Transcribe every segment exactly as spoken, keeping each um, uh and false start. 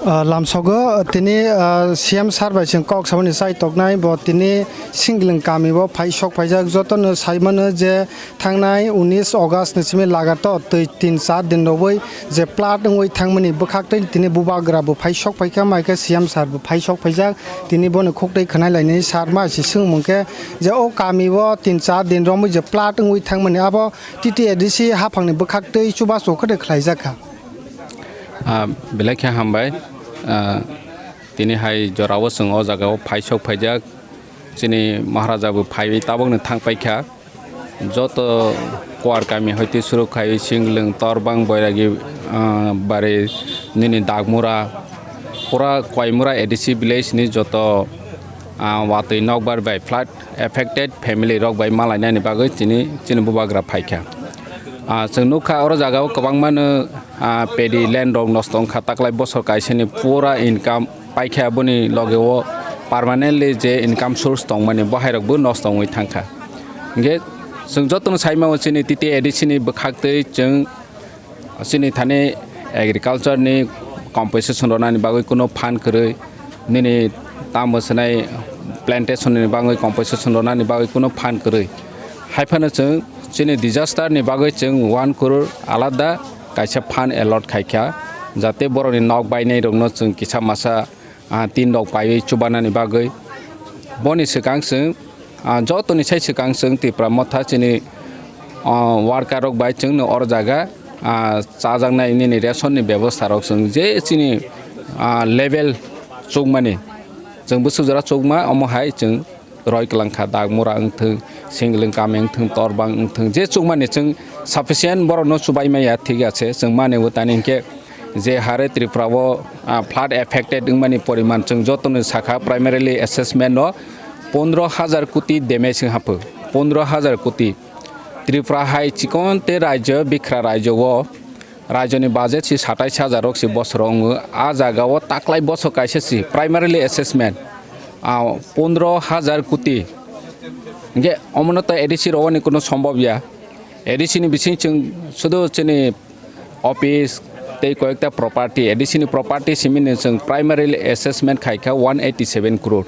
Ah, lamsogo, ah, tini, ah, C M sir bai chwng kok samani chai toknai, bo tini Singling kami o phai sok phaijak. Jotono sai mano je thangnai unis August ni simi lagato twi tin char din rogwi je flood wngwi thangmani bwkhak twi tini bubagra bo phai sok phaikha, maikha C M sir bo phai sok phaijak. Tini boni khuk twi khwnai lainani sir ma si swngmung khe je o kami o tin char din romwi je flood wngwi thangmani abo T T A D C haphangni bwkhak twi chubachu khe khlaijak kha. Ah, belai khe hambai. Ah, tini hai jorao chwng o jagao phai sok phaijak. Chini Maharaja bo phaiwi tabokno thang paikha. Joto Kuar kami hoite suru khai Singling, Torbang, Boiragi, ah, Bari, nini Dagmura, pura Koimura A D C village ni joto, ah, watwi nokbar bai flood affected family rok bai malainani bagwi chini, chini bubagra phaikha. Ah, chwng nukha oro jagao kwbangmano, ah, paddy land rok nosto wngkha, taklai bosor kaisani pura income paikha, boni logeo permanently je income source tongmani bo hairokbo nosto wngwi thangkha. Hingkhe chwng jotono saimao chini T T A D C ni bwkhaktwi chwng chini thani agriculture ni compensation rwnani bagwi kuno fund kwrwi, nini tamo swnai plantation ni bagwi compensation rwnani bagwi kuno fund kwrwi. Haiphano chwng chini disaster ni bagwi chwng one crore alada kaisa fund allot khaikha, jate borokni nok bainai rokno chwng kisa masa ah, tin rok paiwi chubanani bagwi. Boni swkang chwng, ah, jotoni sai swkang chwng Tipra Motha chini, ah, worker rok bai chwngno oro jaga, ah, chajaknai nini ration ni bebosta rok chwng je chini, ah, level chukmani chwng bwswk jora chukma omo hai chwng roi kwlangkha, Dagmura wngthwng, Singling kami wngthwng, Torbang wngthwng, je chukmani chwng sufficient borokno chubai maya, thik ache, chwng mani bo tani hinkhe je hare Tripura o, ah, flood affected wngmani poriman chwng jotono sakha, primarily assessment o pondro hajar koti damage wng hapho, pondro hajar koti. Tripura hai chikon tei rajyo, bikra rajyo o Rajyoni budget si satais hajar rok si bosoro wngo. A jaga o taklai bosok kaisa si primarily assessment, ah, pondro hajar koti. Hingke omono to A D C rowani kuno sombhob ya. A D C ni bising chwng sudu chini office tei koyekta property, A D C ni property simi ni chwng primarily assessment khaikha one eighty seven crore.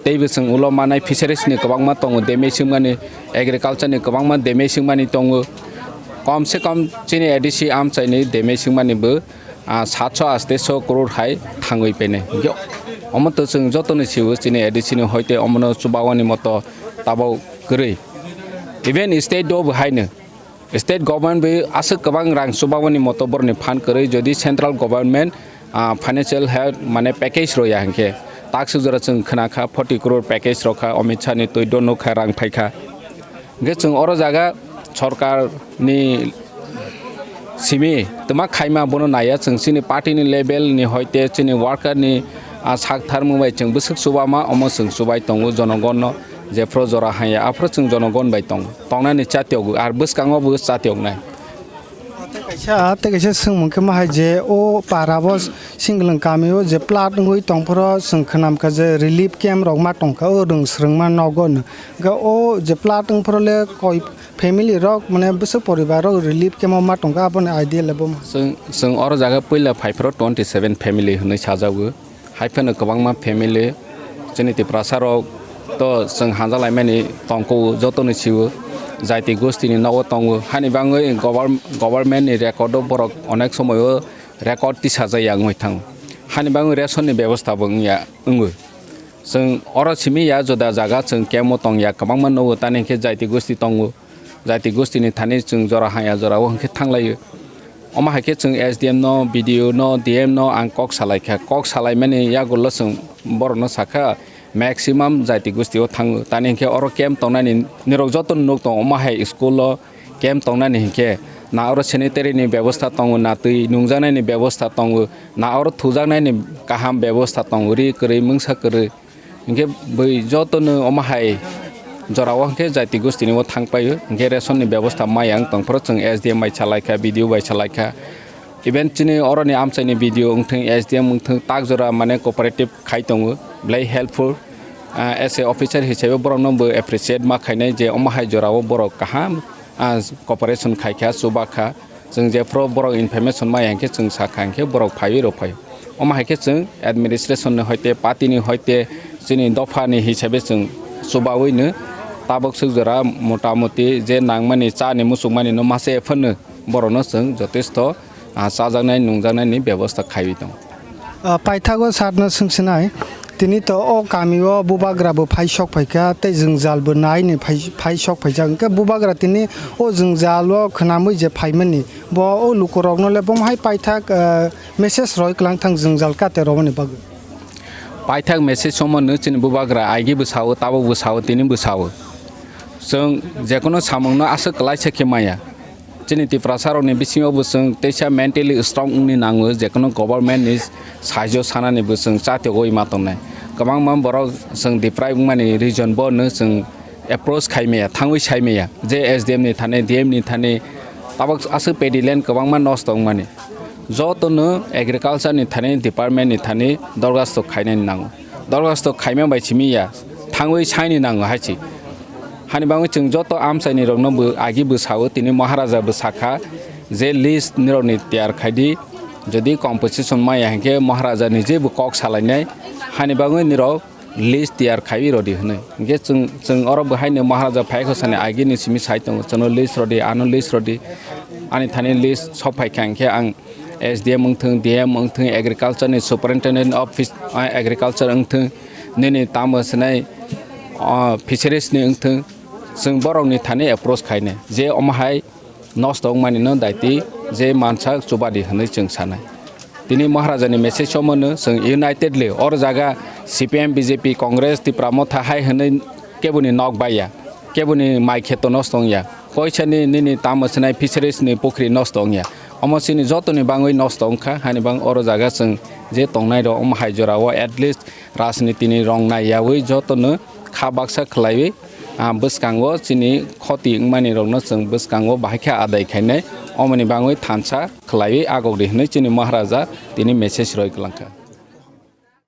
Teibo chwng ulo manai fisheries ni kwbangma tongo, damage wngmani, agriculture ni kwbangma damage wngmani tongo. Kom se kom chini A D C amchaini damage wngmani bo, ah, satso aste so crore hai thangwi pene. Hingke omo to chwng jotono siwo chini A D C ni hoite omono chubawani moto tabok kwrwi. Even state o bo haino. State government bai aswk kwbang rang chubamani moto borokni phan kwrwi, jodi central government, ah, financial help mane package rwya hinkhe, takswk jora chwng khna kha forty crore package rw kha, Amit Shah ni twi do nuk kha, rang phai kha. Hinkhe chwng oro jaga sorkar ni simi twma khaima bono naiya, chwng chini party ni level ni hoite chini worker ni, ah, sak tharmung bai chwng bwswk chubama, omo chwng chubai tongo jonogon no. Jephru jora hanya, aphru chwng jonogon bai tong, tongnani chatiyok, ar bwskango bo chatiyoknai. Tei kaisa, tei kaisa swngmung khe ma hai je, o para bo Singling kami o je flood wngwi tongphuru chwng khwnam kha je relief camp rok ma tong kha, o rwng swrwngma nogo no. Hwnkhe o je flood wngphuru le koi family rok, mane bwswk poribar rok relief camp o ma tong kha, aboni idea le bo ma? Chwng, chwng oro jaga puila phaiphuru twenty seven family hwnwi sajago. Hai phano kwbangma family chini Tiprasa rok to chwng hanja laimani tongkho, jotono sio, jaiti gostini nogo tongo. Hani bangwi govern-, government ni record o borok onek somoio record tisajak ya wngwi thango. Hani bangwi ration ni bebosta bo wngya wngwi. Chwng oro simi ya, juda jaga chwng camp o tongya, kwbangma nogo, tani hinkhe jaiti gosti tongo. Jaiti gostini thani chwng jora haya jora o hinkhe thanglaio. Omo hai khe chwng S D M no, B D O no, D M no ang kok salai kha. Kok salaimani yagulo chwng borokno sakha, maximum jaiti gostio thango. Tani hinkhe oro camp tongnani nirok jotono nuk tongo, omo hai school o camp tongnani hinkhe na oro sanitary ni bebosta tongo, na twi nungjaknai ni bebosta tongo, na oro thujaknai ni kaham bebosta tongo, ri kwrwi mungsa kwrwi. Hinkhe bui jotono omo hai jorao hinkhe jaiti gostini o thang paio, hinkhe ration ni bebosta maya wng tongphuru chwng S D M bai salai kha, B D O bai salai kha, even chini oroni amchaini B D O wngthung, S D M wngthung, tak jora mane cooperative khai tongo, belai helpful. Ah, as a officer hisabe borokno bo appreciate ma khainai je omo hai jorao borok kaham, ah, cooperation khai kha, chuba kha. Chwng jephru borok information maya hinkhe chwng sakha hinkhe borok phaiwi rw phaio. Omo hai khe chwng administration ni hoite, party ni hoite, chini dopha ni hisabe chwng chubaui no tabuk swk jora motamoti je nangmani cha ni muchungmani no masa ephano borok no chwng jotesto, ah, chajaknai nungjaknai ni bebosta khaiwi tongo. Ah, paithago sir no swngsinai, tini to o kami o bubagra bo phai sok phaikha tei jwngjal bo nai ni phai, phai sok phaijak, hwnkhe bubagra tini o jwngjal o khwnamwi je phaimani bo o lukurokno le bomo hai paithak, ah, message roi kwlangthang jwngjal kate romani bagwi. Paithak message somo no chini bubagra aigi bwsao, tabuk bwsao, tini bwsao. Chwng jekono samungno aswk kwlaisa khe maya. Chini Tiprasa rokni bisingo bo chwng teisa mentally strong wngni nango, jekono government ni sahajyo sanani bo chwng chatiogo ima tongnai. Kwbangma borok chwng deprive wngmani reason bo no chwng approach khai maya, thangwi sai maya, je S D M ni thani, D M ni thani, tabuk aswk paddy land kwbangma nosto wngmani. Joto no agriculture ni thani, department ni thani dorgasto khainani nango. Dorgasto khaima bai simi ya, thangwi saini nango hai si. Hani bagwi chwng joto amchaini rokno bo agi bwsao, tini Maharaja bwsakha je list nirokni tiyar khaidi, jodi compensation maya hinkhe Maharaja ni je bo kok salainai, hani bagwi nirok list tiyar khaiwi rodi hwnwi. Hinkhe chwng, chwng oro bo haino Maharaja phaikha sani agini simi sai tongo, chwngno list rodi, ano list rodi, ani thani list sok phaikha hinkhe ang S D M wngthwng, D M wngthwng, agriculture ni superintendent of fish, ah, agriculture wngthwng, nini tamo swnai, ah, fisheries ni wngthwng, chwng borok ni thani approach khainai je omo hai nosto wngmani no daiti je mansa chubadi hwnwi chwng sanai. Tini Maharaja ni message somo no chwng unitedly or jaga C P M, B J P, Congress, Tipra Motha hai hwnwi keboni nok baiya, keboni mai kheto nosto wngya, koisani nini tamo swnai fisheries ni pukhri nosto wngya, omo chini jotoni bangwi nosto wngkha. Hani bang oro jaga chwng je tongnai rok omo hai jora o at least rajniti ni rong nai yaui jotono kha baksa khwlaiwi, ah, bwskango chini khoti wngmani rokno chwng bwskango bahai khe adai khainai, omoni bangwi thansa khwlaiwi agok di hwnwi chini Maharaja tini message roi kwlangkha.